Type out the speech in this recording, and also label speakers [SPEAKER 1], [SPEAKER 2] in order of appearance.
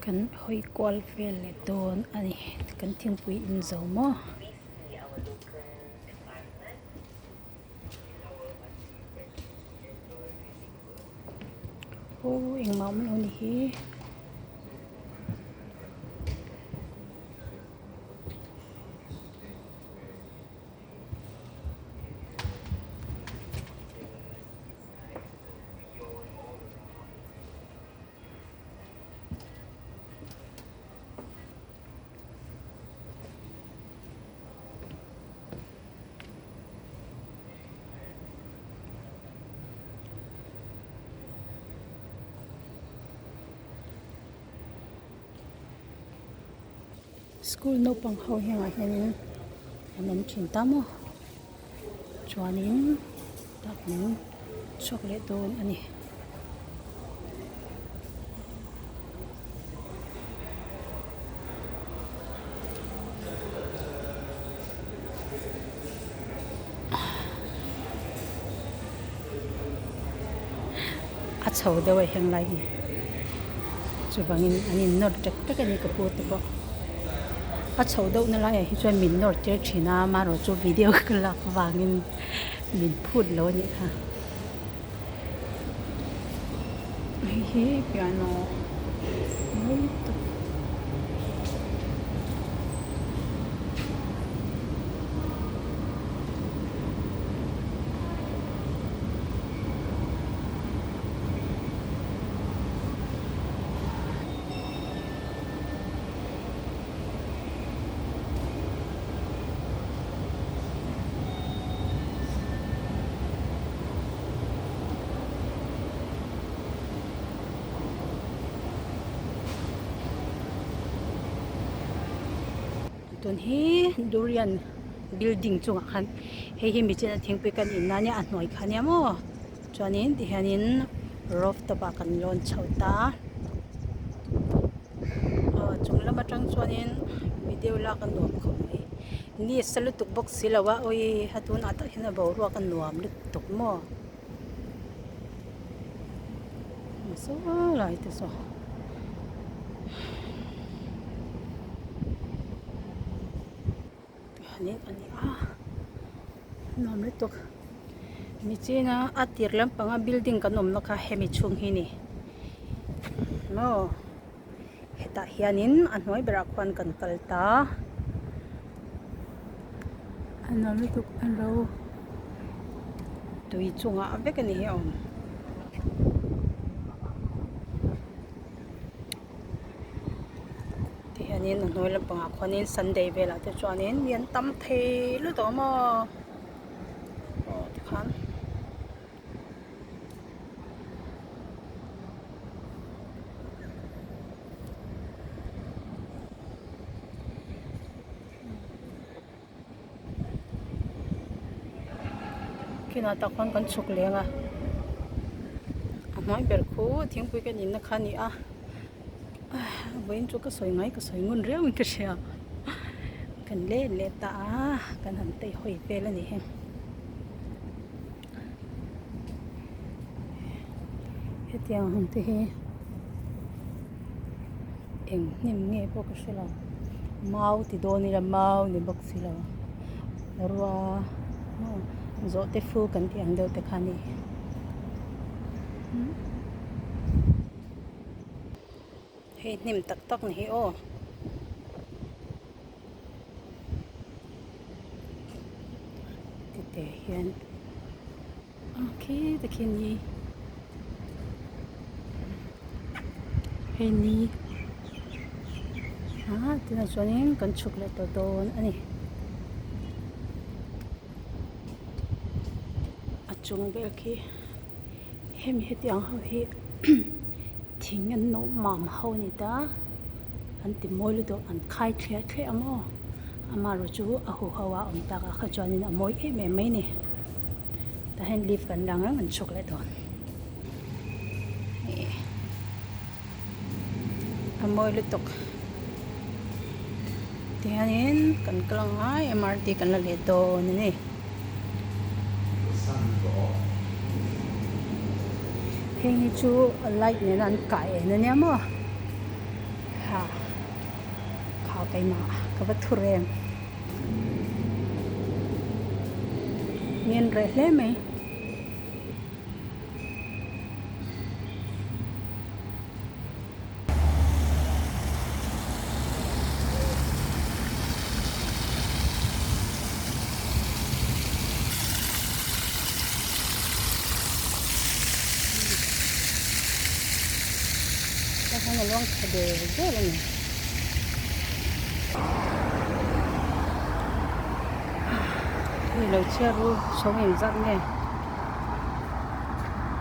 [SPEAKER 1] Kan hawi kual vel leh dawn a ni kan thingpui in zo maw. Aw engmah awm lo a ni hi. School naupang ho hengah hianin an awm thin ta maw chuanin tak min chhuak leh dawn a ni. A chho deuh a heng lai hi chuvangin an in nawr tek tek a ni ka pu te pawh a chho deuh na laiah hi chuan min nawr tir thin a amaherawh chu video ka lak avangin min phut lo a nih kha hei hi piano mawi tak. Tun hi durian building chungah khan hei hi michina thingpui kan in na nia a hnuai kha nia maw chuanin tihianin rooftop ah kan lawn chho ta aw chung lam atang chuanin video lak a nuam khawp mai ni a sa lutuk bawk si lo a awii a tunah tak hian a boruak a nuam lutuk maw saw lai te saw. Tihianin a ni a nuam lutuk nichina a tir lampanga building kan awmna kha hemi chhung hi ni maw hetah hianin a hnuai berah khuan kan kal ta a nuam lutuk an ro tui chungah vek a ni hi a awm. Tihianin a hnuai lampangah khuanin sunday velah te chuanin mi an tam thei lutuk a maw aw tikhan. Kinah tak khuan kan chhuk leng a a hnuai ber khu thingpui kan inna kha a ni a vawiin chu ka sawi ngai ka sawi ngun riau in ka hria kan let leh ta a kan han tei hawi vel a ni heng hetiang ang te hi eng hnim nge pawh ka hre lo mau ti dawn ila mau ni bawk si lo rua zawhte fu kan tih ang deuh te kha a ni hei hnim tak tak ni hi aw. Tete hian a khi te khi ni hei ni ah tunah chuanin kan chhuk leh tawh dawn a ni a chung vel khi hemi hetiang ho hi thing an nawh mam ho a ni ta an ti mawi lutuk an khai thliah thliah ang aw amaherawh chu a huho a awm tak ah kha chuanin a mawi em em mai a ni tah hian lift kan la ang a an chhuk leh dawn a mawi lutuk tihianin kan kal ang a M_R_T kan la leh dawn a ni. Heng hi chu light nena an kai en ania maw. Kha kha keimah ka va thu reng. Ngen reh hle mai. Tah hian a luang tha der der a ni. Hei lo chhiar u chhawng engzat nge.